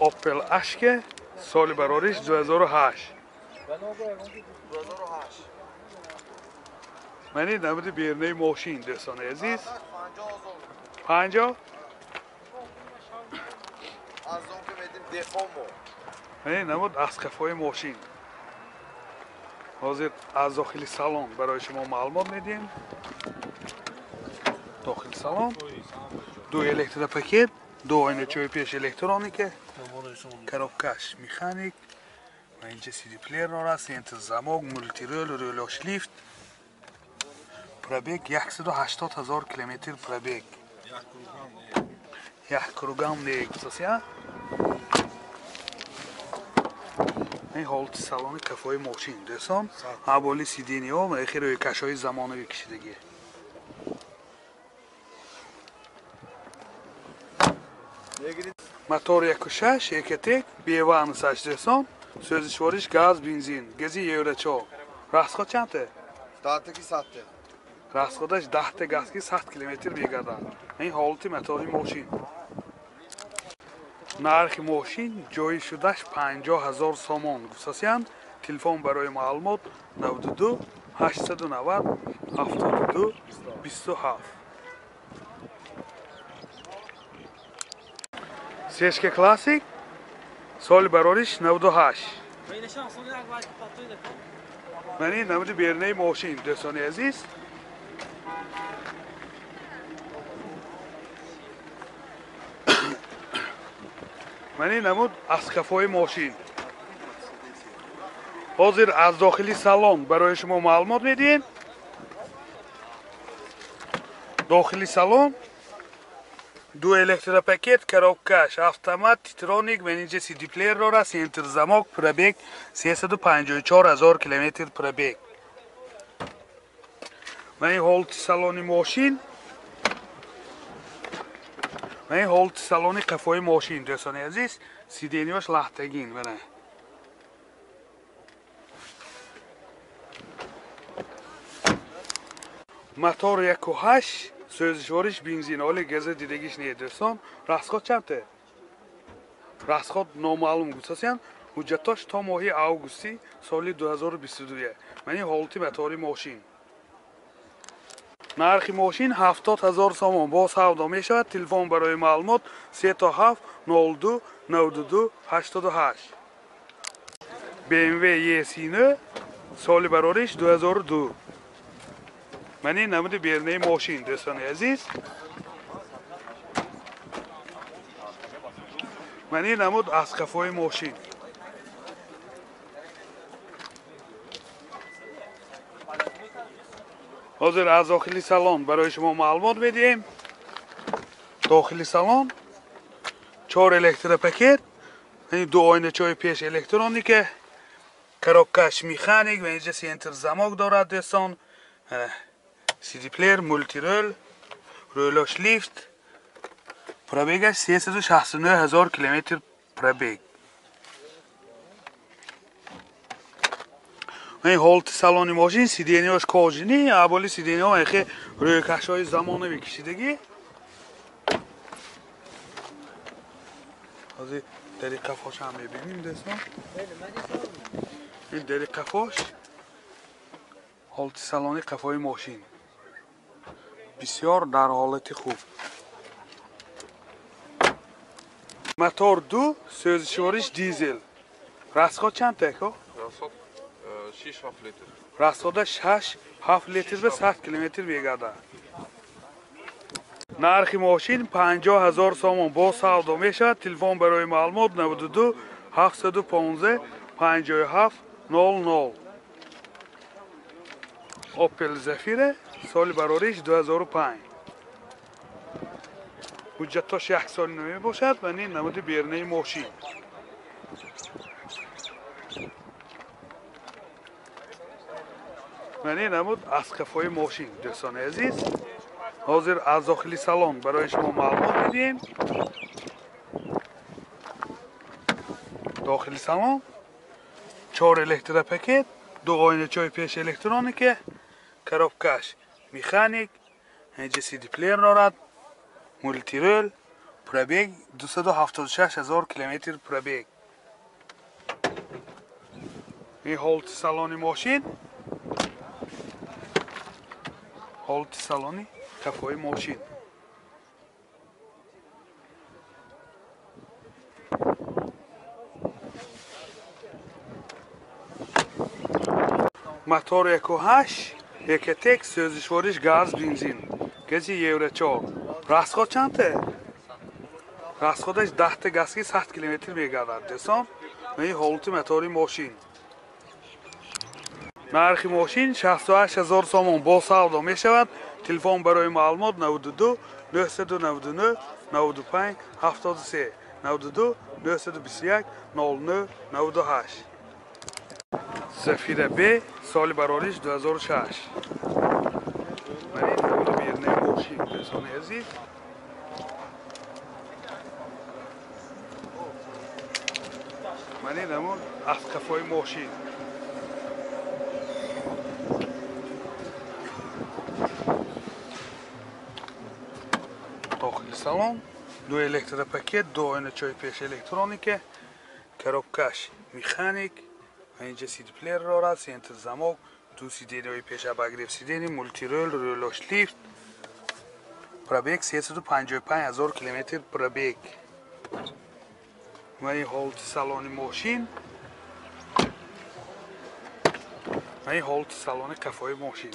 Opel Ashke соли барориш 2008. Мани намуди бернаи мошин дӯстони азиз. 50 мани намуд аз қафои мошин. Ҳозир аз дохили салон барои шумо маълумот медиҳем. Дохили салон ду электропакет, ду оиначаҳои пеш электроника, коробкаш механик ва инҷа CD-плеер дорад, центр замок, мултирол, рӯлош лифт. Пробег 180 000 километр пробег. Як кругам не гуфтасия. Ин ҳолати салони кафои мошин дӯстон, ҳаболи сидениҳо ва хеле рӯйкашҳои замонавӣ кашидагӣ. Мотор 1.6 Экотек беванусаш дӯстон, сӯзишвориш газ, бензин, гази Евро 4. Расход чандта? Даҳтаки садта. Расходаш 10 газ ки 100 километр мегардад. Ин ҳолати мотори мошин. Нархи мошин ҷои шудаш 50 000 сомон гуфтасиянд. Телефон барои маълумот 92 890 72 27. Сешка Классик соли барориш 98. Мани намуди бернаи мошин дӯстони азиз. Мани намуд аз қафои мошин. Ҳозир аз дохили салон барои шумо маълумот медиҳем. Дохили салон ду электропакет, коробкаш, автомат, титроник, менеҷер CD-плеер дорад, центр замок, пробег 354 000 километр пробег. Мани ҳолати салони мошин. Мани ҳолати салони қафои мошин дӯстони азиз, сидениҳош лаҳтагин мана. Мотор 1.8, сӯзишвориш бензин, оли газа дидагиш не дӯстон. Расход чандта? Расход номаълум гуфтасиянд. Ҳуҷҷатош то моҳи августи соли 2022. Мани ҳолати мотори мошин. Нархи мошин 70 000 сомон бо савдо мешавад. Телефон барои маълумот 37 02 92 88. BMW E39 соли барориш 2002. Мани намуди бернаи мошин дӯстони азиз. Мани намуд аз қафои мошин. Ҳозир аз дохили салон барои шумо маълумот медиҳем. Дохили салон 4 электропакет, ду оиначаҳои пеш электроника, коробкаш механик ва инҷа центр замок дорад дӯстон. CD-плеер, мултирол, рӯлош лифт. Пробегаш 369 000 километр пробег. Ин ҳолати салони мошин, сидениҳош кожини, аболи сидениҳо эхе рӯйкашҳои замонавӣ кашидагӣ. Ҳозир дари қафош ҳам мебинем дӯстон. Ин дари қафош, ҳолати салони қафои мошин бисёр дар ҳолати хуб. Мотор 2, сӯзишвориш дизел. Расход чандта ако? Расход 6-7 литр. Расхода 6-7 литр ба 100 километр мегардад. Нархи мошин 50 000 сомон бо савдо мешавад. Телефон барои маълумот 92 715 57 00. Opel Zafira соли барориш 2005. Ҳуҷҷатош як соли намебошад ва ин намуди бернаи мошин. Мани намуд аз қафои мошин дӯстони азиз. Ҳозир аз дохили салон барои шумо маълумот медиҳем. Дохили салон 4 электропакет, ду оиначаҳои пеш электроника, коробкаш механик, инҷа CD-плеер дорад, мултирол, Пробег 276 ҳазор километр пробег. Ин ҳолати салони мошин, ҳолати салони қафои мошин. Мотор 1.8 Ecotec, сӯзишвориш газ, бензин, гази Евро 4. Расход чандта? Расходаш 10 газки 100 километр мегардад. Дӯстон, ин ҳолати мотори мошин. Нархи мошин 68 ҳазор сомон бо савдо мешавад. Телефон барои маълумот 92 999 95 73 92 921 09 98. Зафира Б, соли барориш 2006. Ман ин намуди берунаи мошин, дӯстони азиз. Ман ин намуд аз қафои мошин. Дохили салон ду электропакет, ду оиначаи пеш электроника, коробкаш механик, инҷа сидплеер дорад, центр замок, ду сиденияи пеш обогрев сидени, мултирол, рулош лифт. Пробег 355 ҳазор километр пробег. Ва ин ҳолати салони мошин, ва ин ҳолати салони қафои мошин.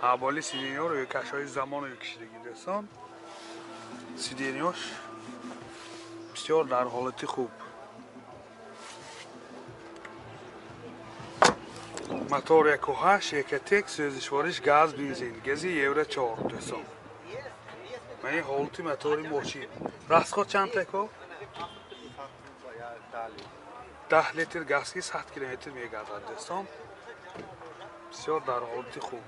Аболи сидениҳо рӯйкашҳои замону кишидагӣ, дӯстон. Сидениҳош бисёр дар ҳолати хуб. Мотор 1.8 Ecotec, сӯзишвориш газ, бензин, гази Евро 4, дӯстон. Ман ин ҳолати мотори мошин. Расход чанд тако? 10 литр газки 100 километр мегардад, дӯстон. Бисёр дар ҳолати хуб.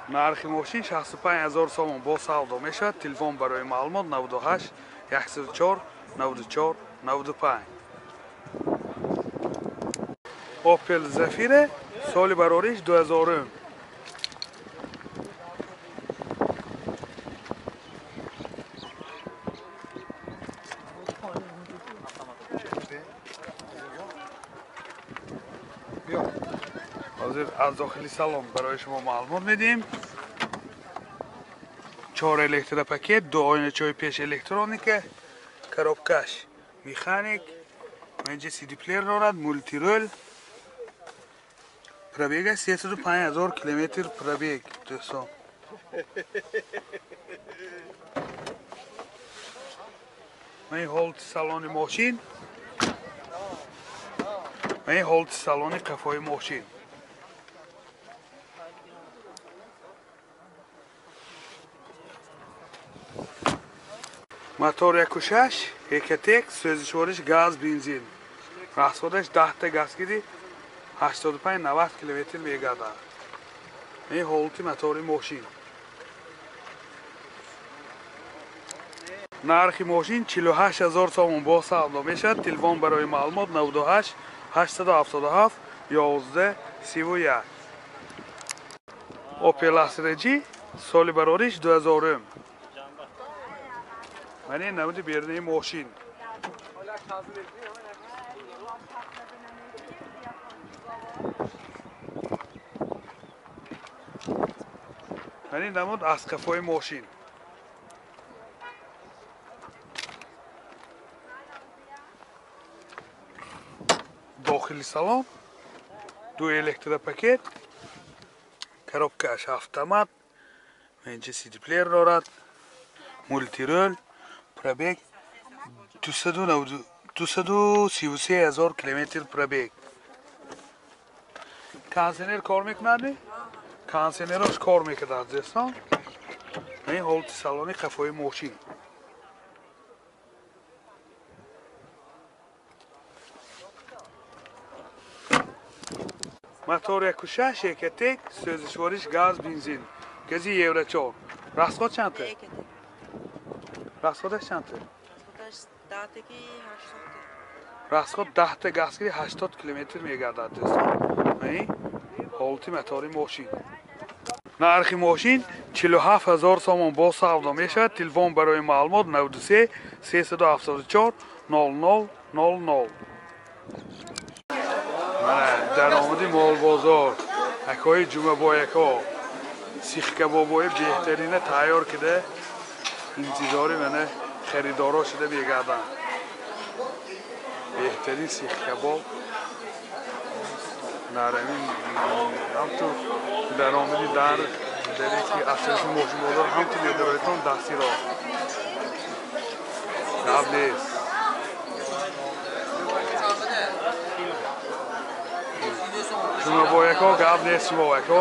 Нархи мошин 65 ҳазор сомон бо савдо мешавад. Телефон барои маълумот 98 104 94 95. Opel Zafira, соли барориш 2000. Ҳозир аз дохили салон барои шумо маълумот медиҳем. 4 электропакет, ду оиначаи пеш электроника, коробкаш механик, инҷа сидплеер дорад, мултирол. Пробега 305 ҳазор километр пробег, дӯстон. Ман ин ҳолати салони мошин, ман ин ҳолати салони қафои мошин. Мотор 1.6 Ecotec, сӯзишвориш газ, бензин. Расходаш 10 газгири 85-90 километр мегардад. Ин ҳолати мотори мошин. Нархи мошин 48 ҳазор сомон бо савдо мешавад. Телефон барои маълумот 98 877 11 31. Opel Astra G, соли барориш 2000. Ман ин намуди берунаи мошин. Ман ин намуд аз қафои мошин. Дохили салон ду электропакет, коробкаш автомат, инҷа сидплеер дорад, мултирол, пробег 233 ҳазор километр пробег. Кондиционер кор мекунад? Кондиционерош кор мекунад, дӯстон. Ин ҳолати салони қафои мошин. Мотор 1.6 Ecotec, сӯзишвориш газ, бензин, гази Евро 4. Расход чандта? Расходаш чандта? Расход 10 газгири 80 километр мегардад, дӯстон. Ин ҳолати мотори мошин. Нархи мошин 47 ҳазор сомон бо савдо мешавад. Телефон барои маълумот 93 374 00 00. Мана даромади молбозор акои Ҷумъабой ако сихкабобои беҳтарина тайёр кида интизори мана харидоро шуда мегарданд. Беҳтарин сихкабоб нарамин ҳамту даромади дар даре ки асоси мошинбозор ҳамту медароитон дасти рост гап нест. Ҷумъабой ако гап нест шумо ако.